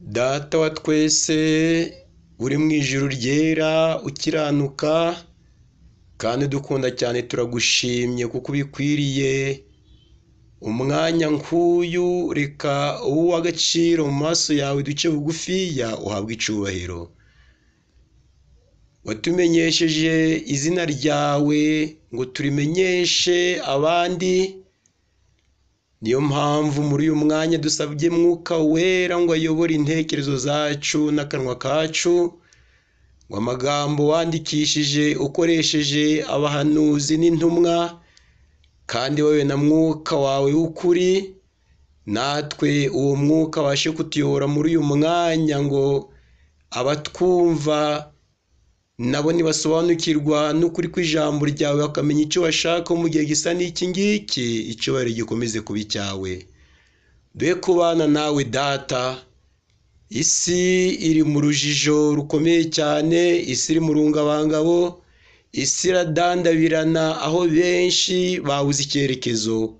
Data wa twese uri mu ijuru ryera ukiranuka kandi udukunda cyane, turagushimye kuko ubikwiriye. Umwanya nk'uyu reka ube uw'agaciro mu maso yawe, duce bugufiya uhabwe icyubahiro. Watumenyesheje izina ryawe ngo turimenyeshe abandi, niyo mpamvu muri uyu mwanya dusabye Mwuka Wera ngo ayobore intekerezo zacu n'akanwa kacu, ngo amagambo wandikishije ukoresheje abahanuzi n'intumwa, kandi wowe na Mwuka wawe w'ukuri, natwe uwo Mwuka abashe kutuyobora muri uyu mwanya, ngo abatwumva nabo nibasobanukirwa n'ukuri kw'ijambo ryawe bakamenya icyo bashaka mu gihe gisa n'iki ngiki, icyubahiro gikomeze kuba icyawe. Duhe kubana nawe Data. Isi iri mu rujijo rukomeye cyane, isi iri mu rungabangabo, isi iradandabirana aho benshi babuze icyerekezo.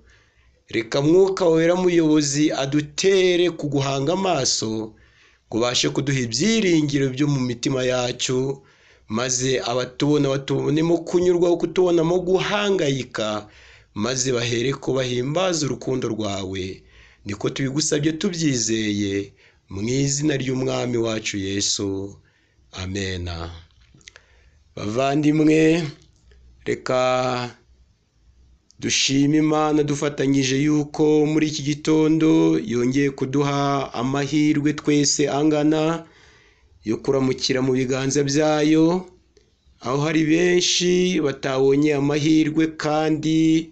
Reka Mwuka Wera muyobozi adutere kuguhanga amaso, ngo ubashe kuduha ibyiringiro byo mu mitima yacu, maze abatubona batubonemo kunyurwa, kutubonamo guhangayika, maze bahere ko bahimbaza urukundo rwawe. Niko tubigusabye tubyizeye mu izina ry'Umwami wacu Yesu, amena. Bavandimwe, reka dushime Imana dufatanyije yuko muri iki gitondo yongeye kuduha amahirwe twese angana yo kuramukira mu biganza byayo, aho hari benshi batabonye amahirwe kandi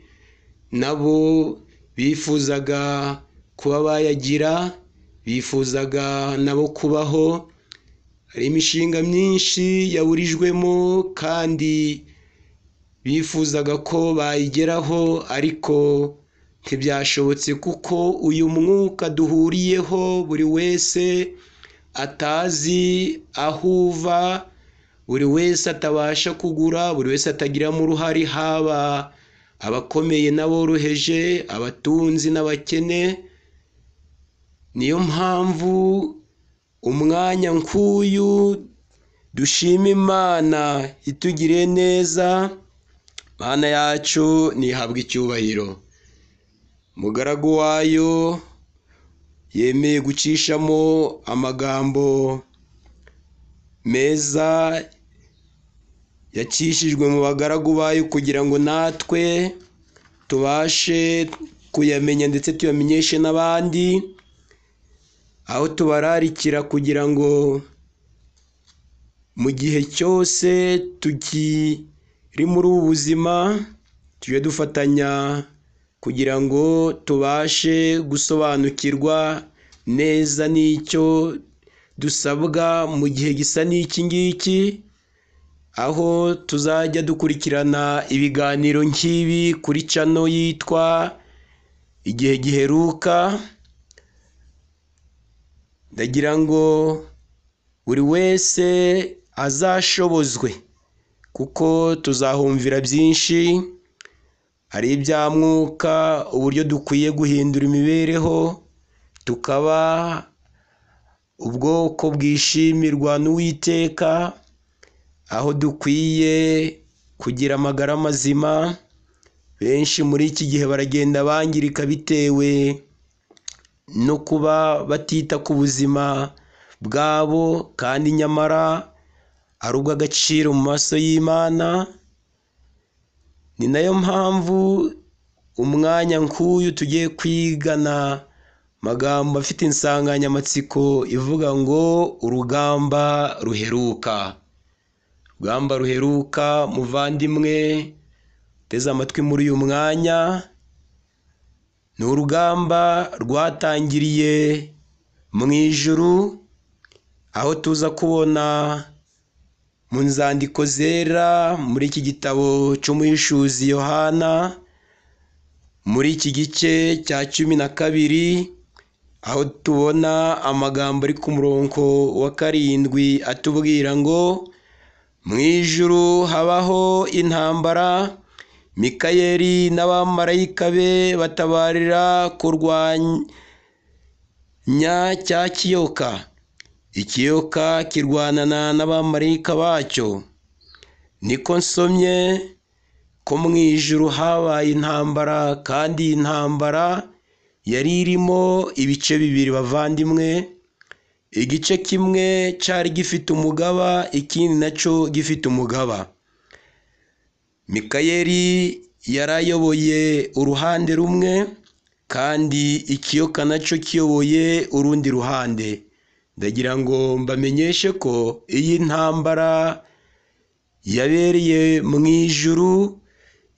nabo bifuzaga kuba bayagira, bifuzaga nabo kubaho. Hari imishinga myinshi yaburijwemo kandi bifuzaga ko bayigeraho, ariko ntibyashobotse kuko uyu mwuka duhuriyeho buri wese atazi aho uva, buri wese atabasha kugura, buri wese atagiramo uruhare, haba abakomeye n'aboroheje, abatunzi n'abakene. Niyo mpamvu umwanya nk'uyu dushima Imana itugiriye neza. Mana yacu ntihabwe icyubahiro. Umugaragu wayo yemeye gucishamo amagambo meza yacishijwe mu bagaragu bayo kugira ngo natwe tubashe kuyamenya ndetse tuyamenyeshe n'abandi, aho tubararikira kugira ngo mu gihe cyose tukiri muri ubu buzima tujye dufatanya kugira ngo tubashe gusobanukirwa neza n'icyo dusabwa mu gihe gisa n'iki ngiki, aho tuzajya dukurikirana ibiganiro nk'ibi kuri cano yitwa Igihe Giheruka. Ndagira ngo buri wese azashobozwe, kuko tuzahumvira byinshi, hari ibya mwuka, uburyo dukwiye guhindura imibereho tukaba ubwoko bwishimirwa n'Uwiteka, aho dukwiye kugira amagara mazima. Benshi muri iki gihe baragenda bangirika bitewe no kuba batita ku buzima bwabo, kandi nyamara ari ubw'agaciro mu maso y'Imana. Ni nayo mpamvu umwanya nk'uyu tugiye kwigana amagambo afite insanganyamatsiko ivuga ngo urugamba ruheruka. Urugamba ruheruka, muvandimwe uteze amatwi muri uyu mwanya, ni urugamba rwatangiriye mu ijuru, aho tuza kubona mu nzandiko zera muri iki gitabo cy'umuhishuzi Yohana, muri iki gice cya 12, aho tubona amagambo ari ku murongo wa 7 atubwira ngo mu ijuru habaho intambara, Mikayeli n'abamarayika be batabarira kurwanya cya kiyoka. Ikiyoka kirwanana n'abamarayika bacyo. Niko nsomye ko mu ijuru habaye intambara, kandi iyi ntambara yari irimo ibice bibiri bavandimwe. Igice kimwe cyari gifite umugaba, ikindi nacyo gifite umugaba. Mikayeli yari ayoboye uruhande rumwe, kandi ikiyoka nacyo kiyoboye urundi ruhande. Ndagira ngo mbamenyeshe ko iyi ntambara yabereye mu ijuru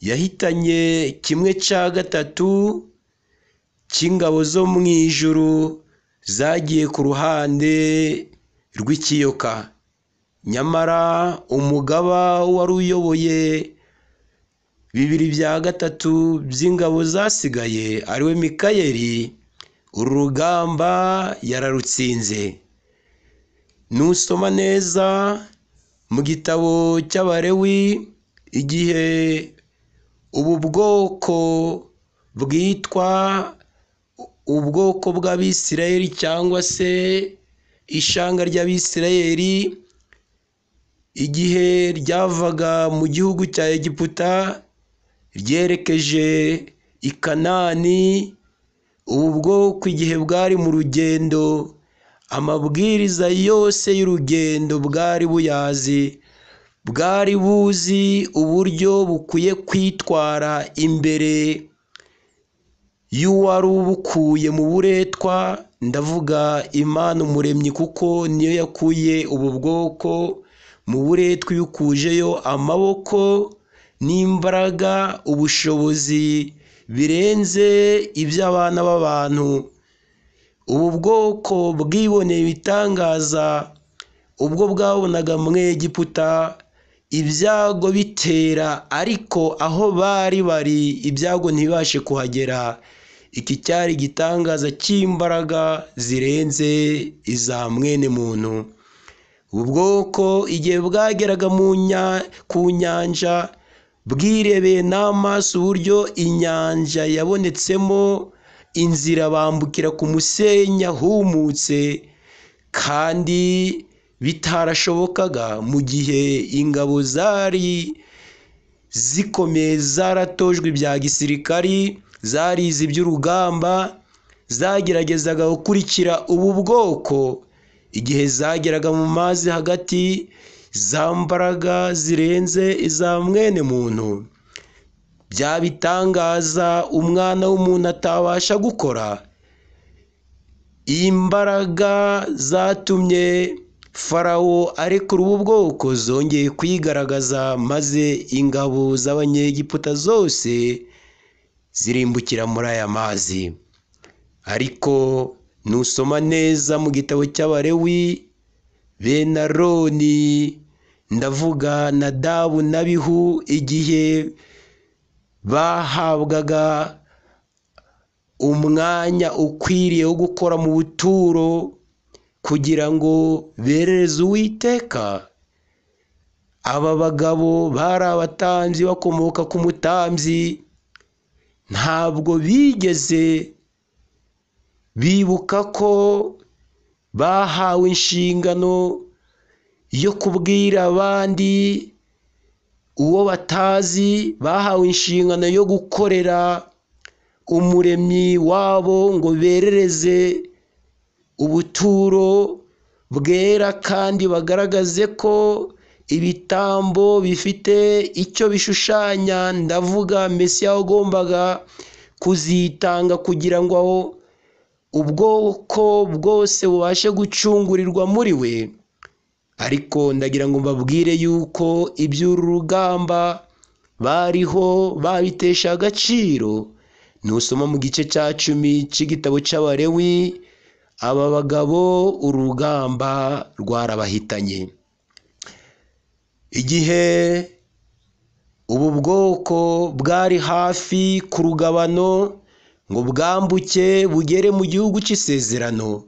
yahitanye 1/3 cy'ingabo zo mu ijuru zagiye ku ruhande rw'ikiyoka. Nyamara umugaba wari uyoboye 2/3 by'ingabo zasigaye, ariwe Mikayeli, uru rugamba yararutsinze. Nusoma neza mu gitabo cy'Abalewi, igihe ubu bwoko bwitwa ubwoko bw'Abisirayeli cyangwa se ishanga ry'Abisirayeli, igihe ryavaga mu gihugu cya Egiputa ryerekeje i Kanani, ubu bwoko igihe bwari mu rugendo, amabwiriza yose y'urugendo bwari buyazi, bwari buzi uburyo bukwiye kwitwara imbere y'uwari ubukuye mu buretwa. Ndavuga Imana Umuremyi, kuko niyo yakuye ubu bwoko mu buretwa, ibikujeyo amaboko n'imbaraga, ubushobozi birenze iby'abana b'abantu. Ubu bwoko bwiboneye ibitangaza ubwo bwabonaga mu Egiputa ibyago bitera, ariko aho bari bari ibyago ntibibashe kuhagera. Iki cyari igitangaza cy'imbaraga zirenze iza mwene muntu. Ubu bwoko igihe bwageraga ku nyanja, bwirebeye n'amaso uburyo inyanja yabonetsemo inzira bambukira ku musenyi ahumutse, kandi bitarashobokaga mu gihe ingabo zari zikomeye, zaratojwe ibya gisirikari, zarize iby'urugamba, zageragezaga gukurikira ubu bwoko. Igihe zageraga mu mazi hagati, za mbaraga zirenze iza mwene muntu, bya bitangaza umwana w'umuntu atabasha gukora. Imbaraga zatumye Farawo arekura ubu bwoko zongeye kwigaragaza, maze ingabo z'Abanyegiputa zose zirimbukira muri aya mazi. Ariko nusoma neza mu gitabo cy'Abalewi, bene Aroni, ndavuga Nadabu na Abihu, igihe bahabwaga umwanya ukwiriye wo gukora mu buturo kugira ngo berereze Uwiteka, aba bagabo bari abatambyi bakomoka ku mutambyi, ntabwo bigeze bibuka ko bahawe inshingano yo kubwira abandi uwo batazi, bahawe inshingano yo gukorera Umuremyi wabo ngo berereze ubuturo bwera, kandi bagaragaze ko ibitambo bifite icyo bishushanya. Ndavuga Mesiya wagombaga kuzitanga kugira ngo ubwoko bwose bubashe gucungurirwa muri we. Ariko ndagira ngo mbabwire yuko iby'uru rugamba bariho babitesha agaciro. Nusoma mu gice cya 10 cy'igitabo cy'Abalewi, aba bagabo urugamba rwarabahitanye. Igihe ubu bwoko bwari hafi ku rugabano ngo bwambuke bugere mu gihugu cy'isezerano,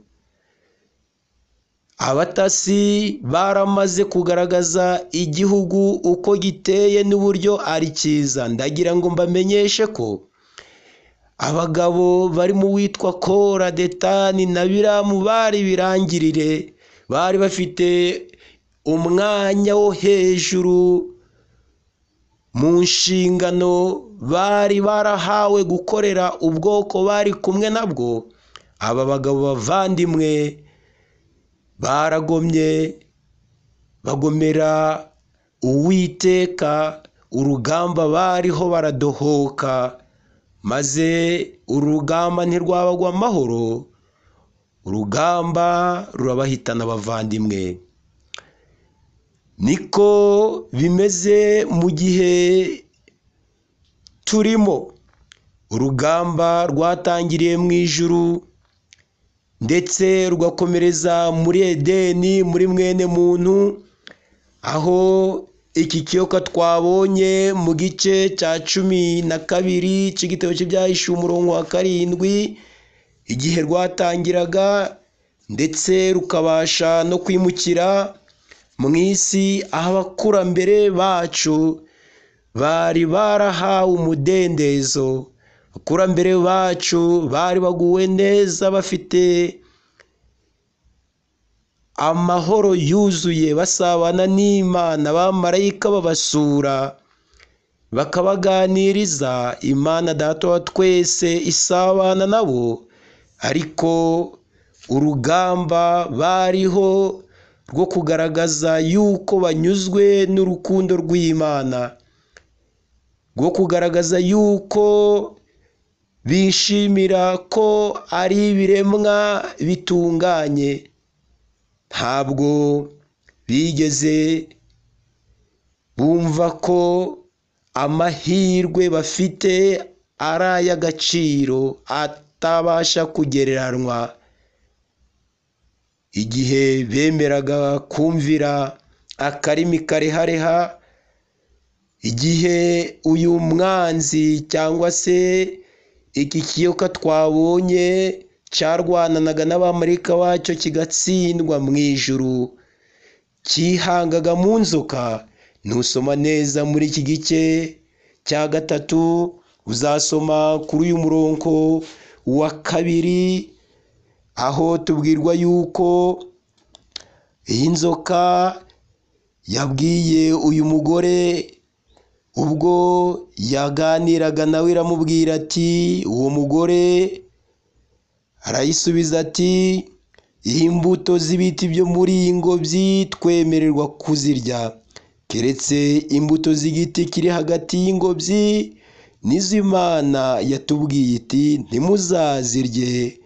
abatasi baramaze kugaragaza igihugu uko giteye n'uburyo ari cyiza. Ndagira ngo mbamenyeshe ko abagabo bari mu witwa Kora, Detani na Biramu bari birangirire bari bafite umwanya wo hejuru mu nshingano bari barahawe gukorera ubwoko bari kumwe nabwo. Aba bagabo bavandimwe baragomye, bagomera Uwiteka, urugamba bariho baradohoka, maze urugamba ntirwabagwa amahoro, urugamba rurabahitana abavandimwe. Niko bimeze mu gihe turimo. Urugamba rwatangiriye mu ijuru ndetse rugakomereza muri Edeni, muri mwene muntu, aho iki kiyoka twabonye mu gice cya 12 cy'igitabo cy'Ibyahishuwe umurongo wa 7, igihe rwatangiraga ndetse rukabasha no kwimukira mu isi, aho abakurambere bacu bari barahawe umudendezo. Abakurambere bacu bari baguwe neza, bafite amahoro yuzuye, basabana n'Imana, abamarayika babasura bakabaganiriza, Imana Data wa twese isabana nabo. Ariko urugamba bariho rwo kugaragaza yuko banyuzwe n'urukundo rw'Imana, rwo kugaragaza yuko bishimira ko ari ibiremwa bitunganye, ntabwo bigeze bumva ko amahirwe bafite ari ay'agaciro atabasha kugereranywa. Igihe bemeraga kumvira akarimi karehareha, igihe uyu mwanzi cyangwa se iki kiyoka twabonye cyarwananaga n'abamarayika bacyo kigatsindwa mu ijuru, cyihangaga mu nzoka. Nusoma neza muri iki gice cya 3, uzasoma kuri uyu murongo wa 2, aho tubwirwa yuko iyi nzoka yabwiye uyu mugore ubwo yaganiraga nawe, iramubwira ati, uwo mugore arayisubiza ati, imbuto z'ibiti byo muri iyi ngobyi twemererwa kuzirya, keretse imbuto z'igiti kiri hagati y'ingobyi, nizo Imana yatubwiye iti ntimuzazirye,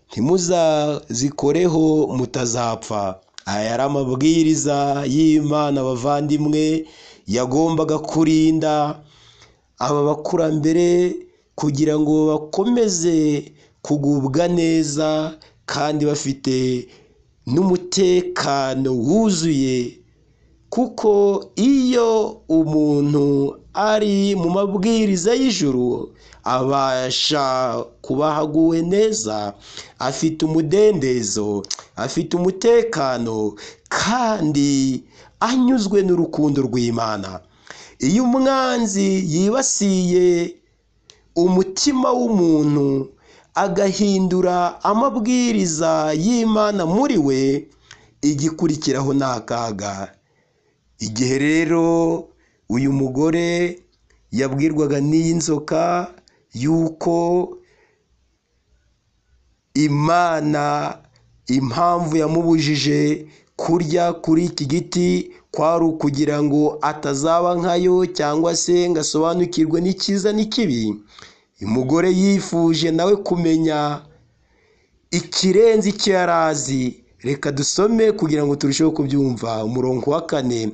ntimuzazikoreho mutazapfa. Aya yari amabwiriza y'Imana bavandimwe, yagombaga kurinda aba bakurambere kugira ngo bakomeze kugubwa neza kandi bafite n'umutekano wuzuye, kuko iyo umuntu ari mu mabwiriza y'ijuru abasha kuba aguwe neza, afite umudendezo, afite umutekano kandi anyuzwe n'urukundo rw'Imana. Iyo umwanzi yibasiye umutima w'umuntu agahindura amabwiriza y'Imana muri we, igikurikiraho ni akaga. Igihe rero uyu mugore yabwirwaga n'iyi nzoka yuko Imana impamvu yamubujije kurya kuri iki giti kwari ukugira ngo atazaba nkayo cyangwa se ngo asobanukirwe n'icyiza n'ikibi, umugore yifuje nawe kumenya ikirenze icyo yari azi. Reka dusome kugira ngo turusheho kubyumva. Umurongo wa 4,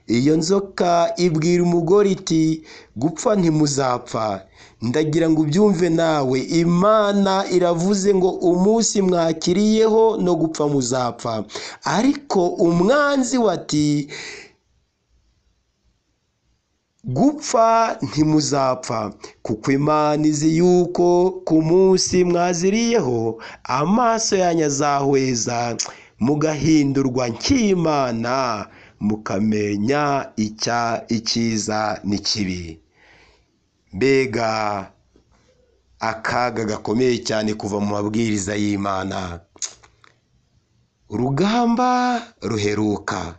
iyo nzoka ibwira umugore iti gupfa ntimuzapfa. Ndagira ngo ubyumve nawe, Imana iravuze ngo umunsi mwakiriyeho no gupfa muzapfa. Ariko umwanzi we ati gupfa ntimuzapfa, kuko Imana izi yuko ku munsi mwaziriyeho amaso yanyu azahweza, mugahindurwa nk'Imana, mukamenya icyiza n'ikibi. Mbega akaga gakomeye cyane kuva mu mabwiriza y'Imana. Urugamba ruheruka.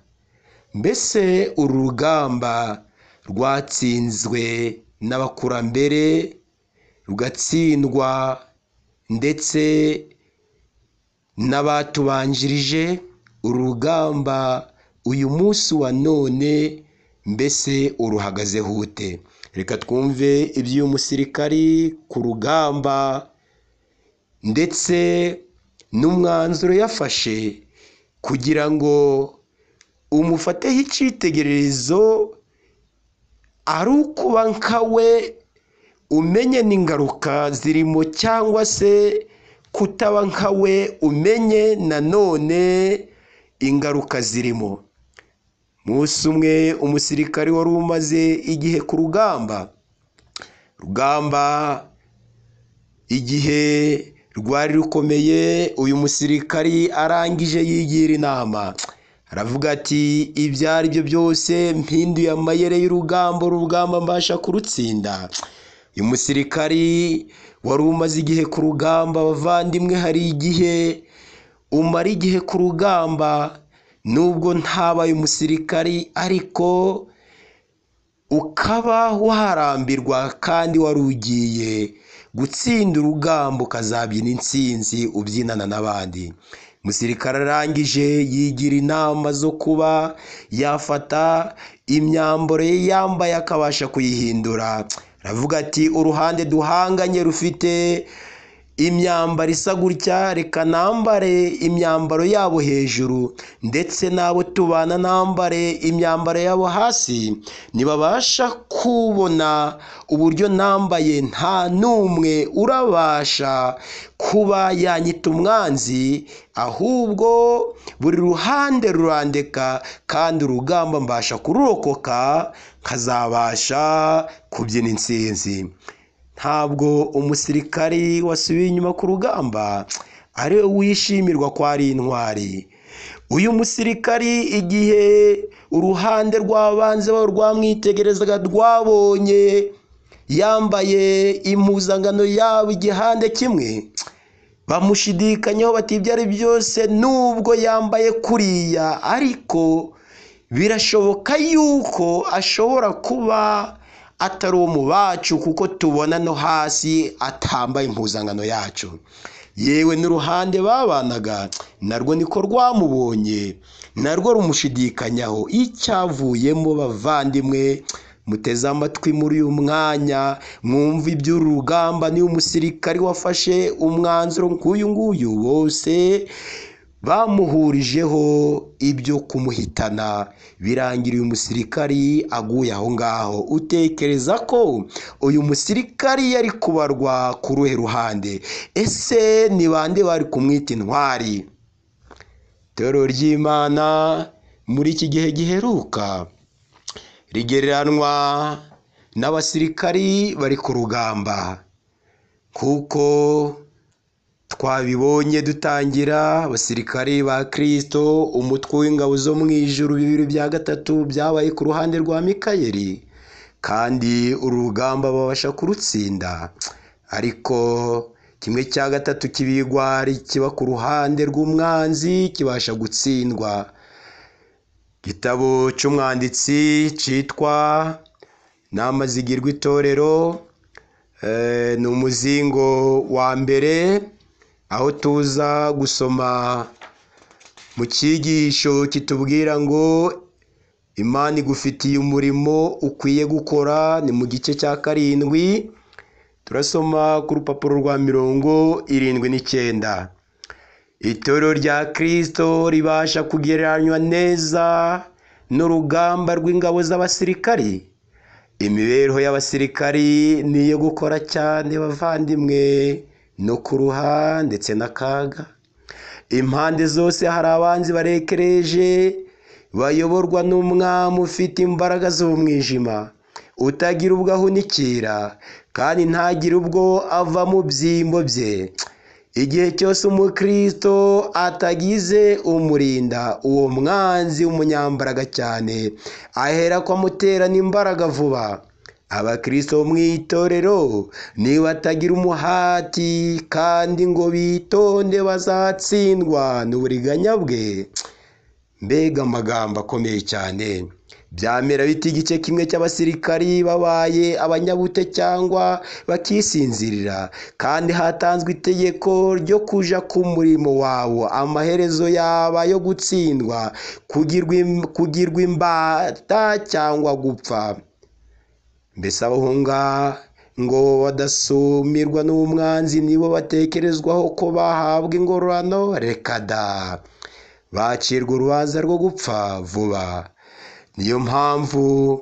Mbese uru rugamba rwatsinzwe n'abakurambere, rugatsindwa ndetse n'abatubanjirije, uru rugamba uyu munsi wa none mbese uruhagazeho ute? Reka twumve iby'uyu musirikari ku rugamba ndetse n'umwanzuro yafashe kugira ngo umufateho icyitegererezo, ari ukuba nkawe umenye n'ingaruka zirimo, cyangwa se kutaba nkawe umenye nanone ingaruka zirimo. Umunsi umwe umusirikari wari umaze igihe ku rugamba, igihe rwari rukomeye, uyu musirikari arangije yigira inama, aravuga ati ibyo ari byo byose mpinduye amayeri y'urugamba, urugamba mbasha kurutsinda. Uyu musirikari wari umaze igihe ku rugamba, abavandimwe, hari igihe umara igihe ku rugamba, nubwo ntabaye umusirikari ariko ukaba warambirwa kandi wari ugiye gutsinda urugamba, ukazabyina intsinzi ubyinana n'abandi. Umusirikare arangije yigira inama zo kuba yafata imyambaro ye yambaye akabasha kuyihindura. Aravuga ati uruhande duhanganye rufite imyambaro isa gutya, reka nambare imyambaro yabo hejuru, ndetse n'abo tubana nambare imyambaro yabo hasi, nibabasha kubona uburyo nambaye nta n'umwe urabasha kuba yanyita umwanzi, ahubwo buri ruhande rurandeka kandi urugamba mbasha kururokoka, nkazabasha kubyina intsinzi. Ntabwo umusirikari wasubiye inyuma ku rugamba ari we wishimirwa ko ari intwari. Uyu musirikari igihe uruhande rw'abanzi rwamwitegerezaga rwabonye yambaye impuzankano yabo igihande kimwe, bamushidikanyaho bati ibyo ari byose nubwo yambaye kuriya, ariko birashoboka yuko ashobora kuba atari uwo mu bacu, kuko tubona no hasi atambaye impuzankano yacu. Yewe n'uruhande babanaga narwo niko rwamubonye, narwo rumushidikanyaho. Icyavuyemo bavandimwe, muteze amatwi muri uyu mwanya mwumva iby'uru rugamba. Niba umusirikari wafashe umwanzuro nk'uyu nguyu, bose bamuhurijeho ibyo kumuhitana, birangira uyu musirikari aguye aho ngaho. Utekereza ko uyu musirikari yari kubarwa ku ruhe ruhande? Ese ni bande bari kumwita intwari? Itorero ry'Imana muri iki gihe giheruka rigereranwa n'abasirikari bari ku rugamba, kuko twabibonye dutangira, abasirikari ba Kristo, umutwe w'ingabo zo mu ijuru, 2/3 byabaye ku ruhande rwa Mikayeli, kandi uru rugamba babasha kurutsinda. Ariko 1/3 cy'ibigwari kiba ku ruhande rw'umwanzi kibasha gutsindwa. Igitabo cy'umwanditsi cyitwa Nama zigirwa itorero, ni umuzingo wa mbere, aho tuza gusoma mu cyigisho kitubwira ngo Imana igufitiye umurimo ukwiye gukora, ni mu gice cya 7, turasoma ku rupapuro rwa 79. Itorero rya Kristo ribasha kugereranywa neza n'urugamba rw'ingabo z'abasirikari. Imibereho y'abasirikari ni iyo gukora cyane bavandimwe, no kuruha ndetse n'akaga. Impande zose hari abanzi barekereje, bayoborwa n'umwami ufite imbaraga z'umwijima, utagira ubwo ahunikira kandi ntagire ubwo ava mu byimbo bye. Igihe cyose umukristo atagize umurinda, uwo mwanzi w'umunyambaraga cyane ahera ko amuterana imbaraga vuba. Abakristo bo mu itorero nibatagira umuhati kandi ngo bitonde bazatsindwa n'uburiganya bwe. Mbega amagambo akomeye cyane! Byamera biti igice kimwe cy'abasirikari babaye abanyabute cyangwa bakisinzirira, kandi hatanzwe itegeko ryo kuja ku murimo wabo, amaherezo yaba yo gutsindwa, kugirwa imbata cyangwa gupfa. Mbese abahunga ngo badasumirwa n'umwanzi nibo batekerezwaho ko bahabwa ingororano? Reka da! Bacirwa urubanza rwo gupfa vuba. Niyo mpamvu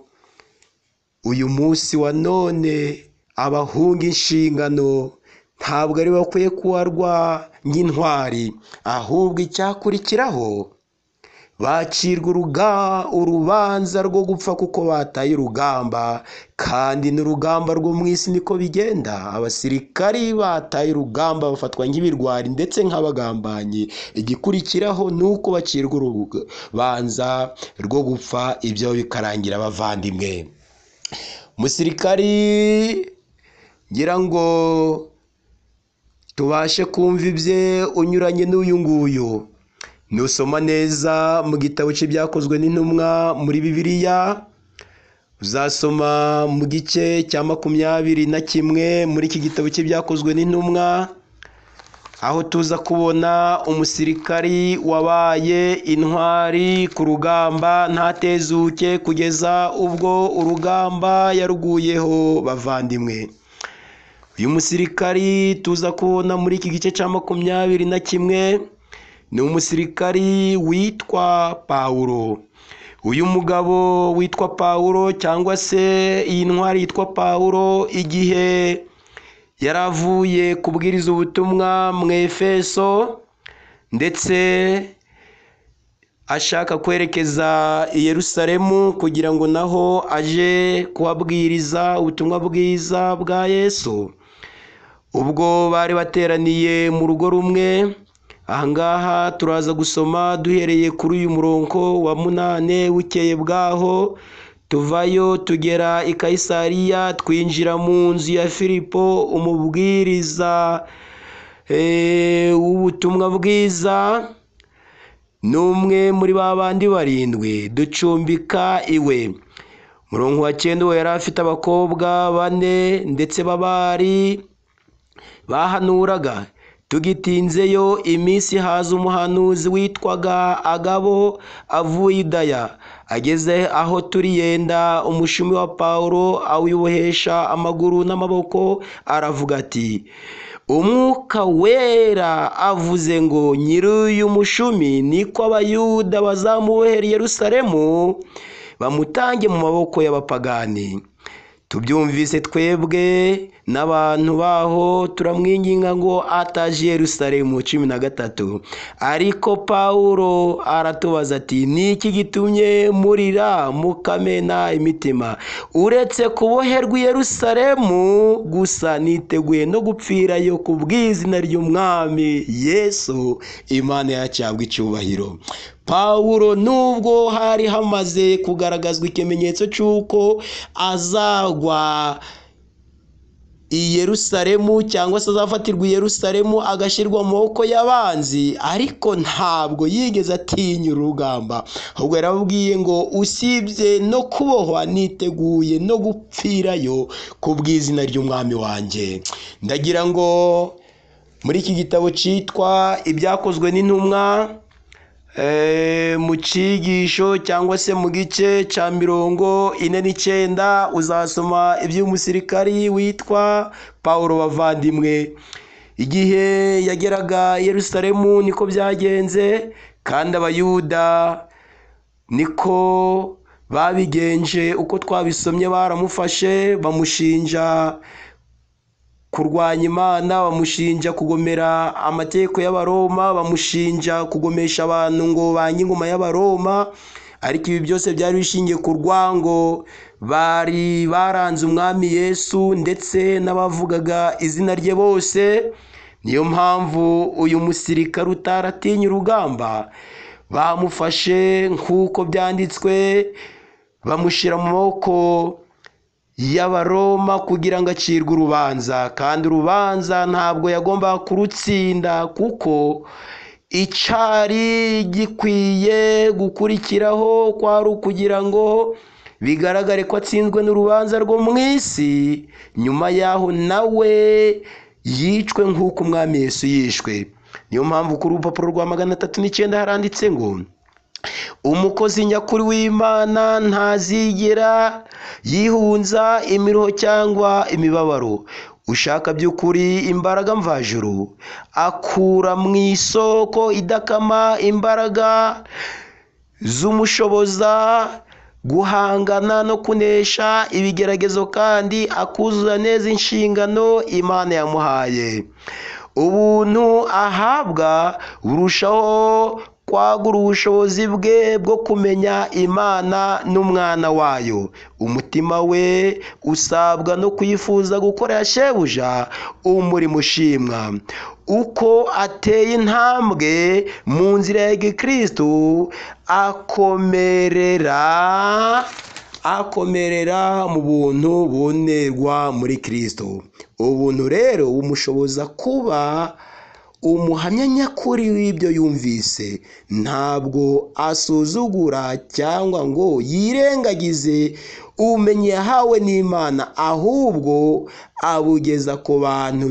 uyu munsi wa none abahunga inshingano ntabwo ari bakwiye kubarwa nk'intwari, ahubwo icyakurikiraho bacirwa urubanza rwo gupfa kuko bataye urugamba. Kandi n'urugamba rwo mu isi niko bigenda, abasirikari bataye urugamba bafatwa nk'ibirwari ndetse nk'abagambanyi. Igikurikiraho ni uko bacirwa urubanza rwo gupfa, ibyo bikarangira abavandimwe. Umusirikari ngira ngo tubashe kumva ibye unyuranye n'uyu nguyu. Nusoma neza mu gitabo cy'ibyakozwe n'intumwa muri Bibiliya, uzasoma mu gice cya 21 muri iki gitabo cy'ibyakozwe n'intumwa, aho tuza kubona umusirikari wabaye intwari ku rugamba ntatezuke kugeza ubwo urugamba yaruguyeho. Bavandimwe, uyu musirikari tuza kubona muri iki gice cya 21 ni umusirikari witwa Pawulo. Uyu mugabo witwa Pawulo cyangwa se iyi ntwari yitwa Pawulo, igihe yaravuye kubwiriza ubutumwa mu Efeso ndetse ashaka kwerekeza i Yerusalemu kugira ngo naho aje kuhabwiriza ubutumwa bwiza bwa Yesu, ubwo bari bateraniye mu rugo rumwe. Ahangaha turaza gusoma duhereye kuri uyu murongo wa 8. Bukeye bwaho tuvayo tugera i Kayisariya, twinjira mu nzu ya Filipo umubwiriza w'ubutumwa bwiza, n'umwe muri ba bandi 7, ducumbika iwe. Murongo wa 9, uwo yari afite abakobwa 4 ndetse b'abari bahanuraga. Tugitinzeyo iminsi haza umuhanuzi witwaga Agabo avuye i Yudaya. Ageze aho turi yenda umushumi wa Pawulo awubohesha amaguru n'amaboko, aravuga ati: Umwuka wera avuze ngo nyiri uyu mushumi niko Abayuda bazamubohera i Yerusalemu bamutange mu maboko y'abapagani. Tubyumvise twebwe n'abantu baho turamwinginga ngo ataje Yerusalemu. 13. Ariko Pawulo aratubaza ati: ni iki gitumye murira mukamena imitima? Uretse kuboherwa i Yerusalemu gusa, niteguye no gupfirayo ku bw'izina ry'Umwami Yesu. Imana yacu ihabwe icyubahiro. Pawulo nubwo hari hamaze kugaragazwa ikimenyetso cy'uko azagwa i Yerusalemu cyangwa se azafatirwa i Yerusalemu agashyirwa mu maboko y'abanzi, ariko ntabwo yigeze atinya urugamba, ahubwo yarababwiye ngo usibye no kubohwa niteguye no gupfirayo ku bw'izina ry'Umwami wanjye. Ndagira ngo muri iki gitabo cyitwa Ibyakozwe n'Intumwa, mu cyigisho cyangwa se mu gice cya 49 uzasoma iby'umusirikari witwa Pawulo. Bavandimwe, igihe yageraga i Yerusalemu niko byagenze, kandi Abayuda niko babigenje uko twabisomye. Baramufashe bamushinja kurwanya Imana, bamushinja kugomera amategeko y'Abaroma, bamushinja kugomesha abantu ngo bange ingoma y'Abaroma. Ariko ibi byose byari bishingiye ku rwango bari baranze Umwami Yesu ndetse n'abavugaga izina rye bose. Niyo mpamvu uyu musirikare utaratinya urugamba bamufashe nk'uko byanditswe, bamushyira mu maboko y'Abaroma kugira ngo acirwe urubanza, kandi urubanza ntabwo yagombaga kurutsinda, kuko icyari gikwiye gukurikiraho kwari ukugira ngo bigaragare ko atsinzwe n'urubanza rwo mu isi, nyuma yaho nawe yicwe nk'uko umwami Yesu yishwe. Niyo mpamvu kuri urupapuro rwa 309 haranditse ngo umukozi nyakuri w'Imana ntazigera yihunza imiruho cyangwa imibabaro. Ushaka by'ukuri imbaraga mvajuru akura mu isoko idakama imbaraga z'umushoboza guhangana no kunesha ibigeragezo, kandi akuzuza neza inshingano Imana yamuhaye. Ubuntu ahabwa burushaho kwagura ubushobozi bwe bwo kumenya Imana n'umwana wayo. Umutima we usabwa no kwifuza gukorera shebuja umurimo ushimwa. Uko ateye intambwe mu nzira ya gikristo, akomerera mu buntu bunerwa muri Kristo. Ubuntu rero bumushoboza kuba umuhamya nyakuri w'ibyo yumvise. Ntabwo asuzugura cyangwa ngo yirengagize ubumenyi yahawe n'Imana, ahubwo abugeza ku bantu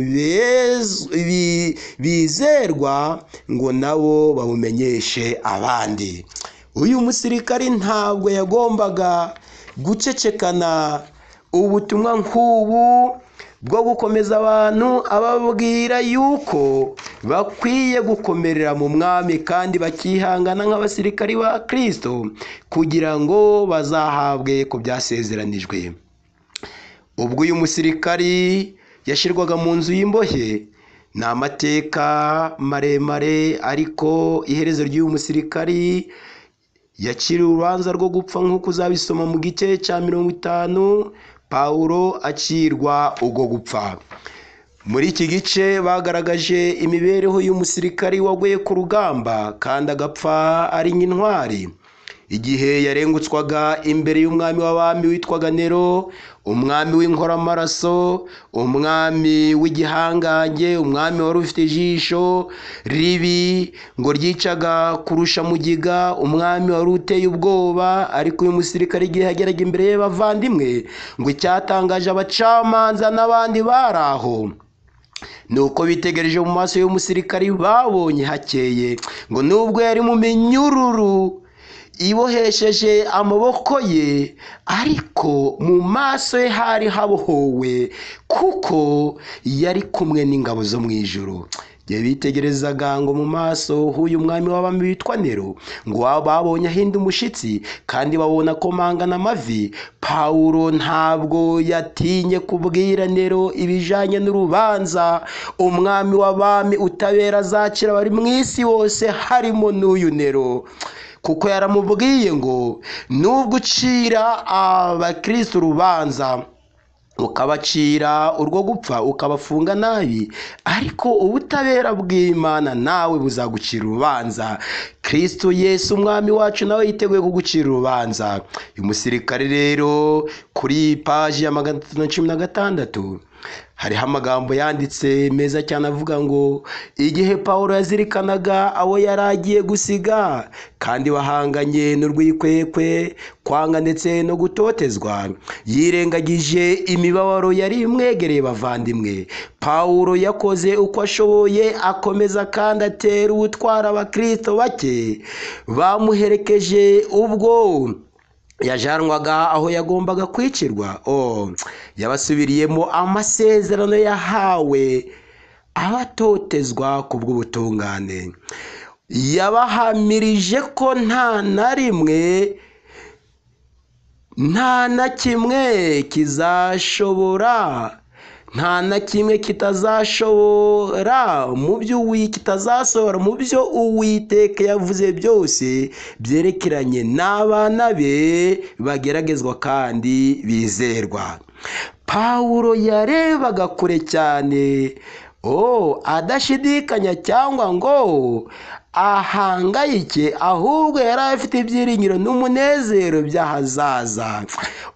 bizerwa ngo nabo babumenyeshe abandi. Uyu musirikari ntabwo yagombaga gucecekana ubutumwa nk'ubu bwo gukomeza abantu, ababwira yuko bakwiye gukomerera mu mwami kandi bakihangana nk'abasirikari ba Kristo kugira ngo bazahabwe ku byasezeranijwe. Ubwo uyu musirikari yashyirwaga mu nzu y'imbohe, ni amateka maremare, ariko iherezo ry'uyu musirikari yakiriye urubanza rwo gupfa nk'uko uzabisoma mu gice cya 50. Pawulo acirwa ubwo gupfa. Muri iki gice bagaragaje imibereho y'umusirikari waguye ku rugamba kandi agapfa ari nk'intwari. Igihe yarengutswaga imbere y'umwami w'abami witwaga Nero, umwami w'inkoramaraso, umwami w'igihangange, umwami wari ufite ijisho ribi ngo ryicaga kurusha mugiga, umwami wari uteye ubwoba. Ariko uyu musirikare igihe yageraga imbere y'abavandimwe, ngo icyatangaje abacamanza n'abandi bari aho nuko bitegereje mu maso y'umusirikari babonye hakeye, ngo nubwo yari mu minyururu ibohesheje amaboko ye, ariko mu maso ye hari habohowe, kuko yari kumwe n'ingabo zo mu ijuru. Igihe bitegerezaga ngo mu maso h'uyu mwami w'abami witwa Nero, ngo babonye ahinda umushitsi kandi babona komangana amavi. Pawulo ntabwo yatinye kubwira Nero ibijanye n'urubanza umwami w'abami utabera azacira abari mu isi hose, harimo n'uyu Nero, kuko yaramubwiye ngo nubwo ucira abakristo urubanza ukabacira urwo gupfa, ukabafunga nabi, ariko ubutabera bw'Imana nawe buzagucira urubanza. Kristo Yesu umwami wacu nawe yiteguye kugucira urubanza. Uyu musirikare rero kuri paji ya 316 hariho amagambo yanditse meza cyane avuga ngo igihe Pawulo yazirikanaga abo yari agiye gusiga kandi bahanganye n'urwikwekwe, kwanga ndetse no gutotezwa, yirengagije imibabaro yari imwegereye. Bavandimwe, Pawulo yakoze uko ashoboye akomeza kandi atera ubutwara abakristo bake bamuherekeje ubwo yajanwaga aho yagombaga kwicirwa. Yabasubiriyemo amasezerano yahawe abatotezwa ku bw'ubutungane. Yabahamirije ko nta na rimwe, nta na kimwe kizashobora, nta na kimwe kitazashobora mu byo kitazasohora mu byo Uwiteka yavuze byose byerekeranye n'abana be bageragezwa kandi bizerwa. Pawulo yarebaga kure cyane, adashidikanya cyangwa ngo ahangayike, ahubwo yari afite ibyiringiro n'umunezero by'ahazaza.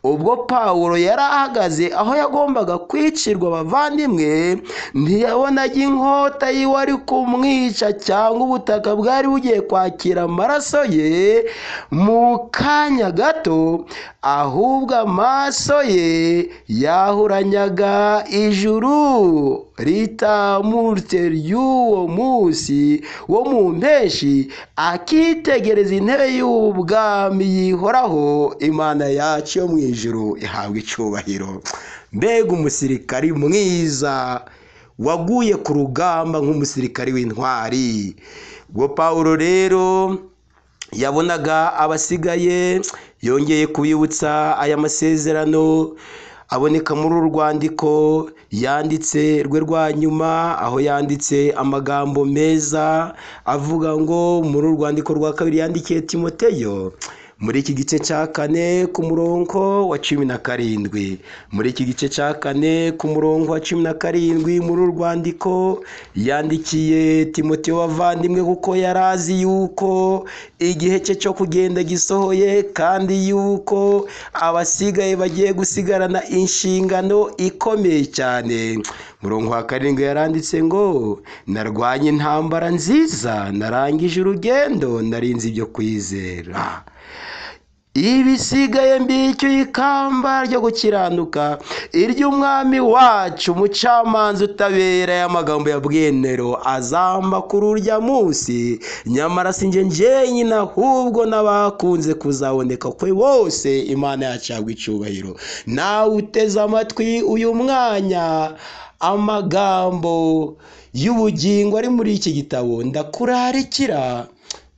Ubwo Pawulo yari ahagaze aho yagombaga kwicirwa abavandimwe, ntiyabonaga inkota yiwe ari kumwica cyangwa ubutaka bwari bugiye kwakira amaraso ye mu kanya gato, ahubwo amaso ye yahuranyaga ijuru ritamurutse ry'uwo munsi wo mu mpeshyi, akitegereza intebe y'ubwami yihoraho. Imana yacu yo mu ijuru ihabwa icyubahiro. Mbega umusirikari mwiza waguye ku rugamba nk'umusirikari w'intwari! Ubwo Pawulo rero yabonaga abasigaye, yongeye kubibutsa aya masezerano aboneka muri uru rwandiko yanditse rwe rwa nyuma, aho yanditse amagambo meza avuga ngo muri uru rwandiko rwa kabiri yandikiye Timoteyo, muri iki gice cya 4 ku murongo wa 17, muri iki gice cya 4 ku murongo wa 17, muri uru rwandiko yandikiye Timoteyo bavandimwe, kuko yari azi yuko igihe cye cyo kugenda gisohoye, kandi yuko abasigaye bagiye gusigarana inshingano ikomeye cyane. Murongo wa 7 yaranditse ngo narwanye intambara nziza, narangije urugendo, narinze ibyo kwizera, ibisigaye mbicyuye ikamba ryo gukiranuka iry'umwami wacu umucamanza utabera. Y'amagambo ya Bwenero azamba kuri urya munsi, nyamara si njye njyenyine ahubwo n'abakunze kuzaboneka kwe bose. Imana yacu ihabwe icyubahiro. Nawe uteze amatwi uyu mwanya amagambo y'ubugingo ari muri iki gitabo, ndakurarikira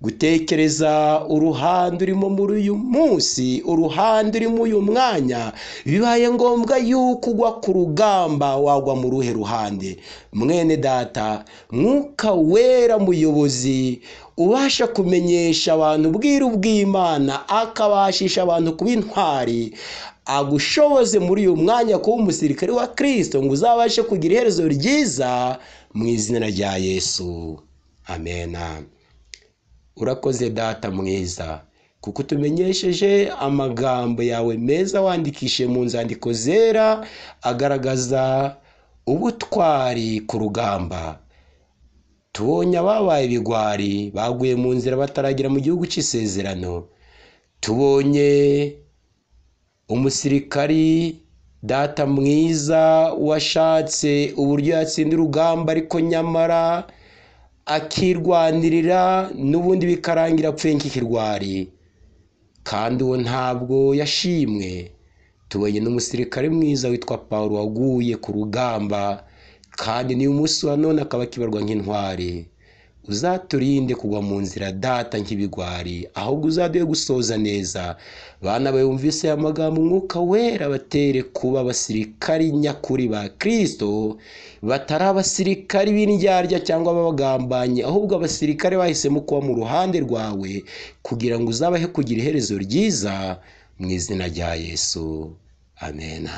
gutekereza uruhande urimo muri uyu munsi, uruhande urimo uyu mwanya. Bibaye ngombwa yuko ugwa ku rugamba, wagwa mu ruhe ruhande? Mwene data, Mwuka Wera muyobozi ubasha kumenyesha abantu ubwiru bw'Imana, akabashisha abantu kuba intwari, agushoboze muri uyu mwanya kuba umusirikare wa Kristo, ngo uzabashe kugira iherezo ryiza mu izina rya Yesu. Amena. Urakoze data mwiza, kuko utumenyesheje amagambo yawe meza wandikishije mu nzandiko zera, agaragaza ubutwari ku rugamba. Tubonye ababaye ibigwari baguye mu nzira bataragera mu gihugu cy'isezerano. Tubonye umusirikari data mwiza washatse uburyo yatsinda urugamba, ariko nyamara akirwanirira n'ubundi bikarangira apfuye nk'ikirwari, kandi uwo ntabwo yashimwe. Tubonye n'umusirikare mwiza witwa Pawulo waguye ku rugamba, kandi n'uyu munsi wa none akaba akibarwa nk'intwari. Uzaturinde kugwa mu nzira data nk'ibigwari, ahubwo uzaduhe gusoza neza. Bana bayumvise aya magambo, Umwuka Wera batere kuba abasirikari nyakuri ba Kristo, batari abasirikari b'indyarya cyangwa abagambanyi, ahubwo abasirikare bahisemo kuba mu ruhande rwawe, kugira ngo uzabahe kugira iherezo ryiza mu izina rya Yesu. Amena.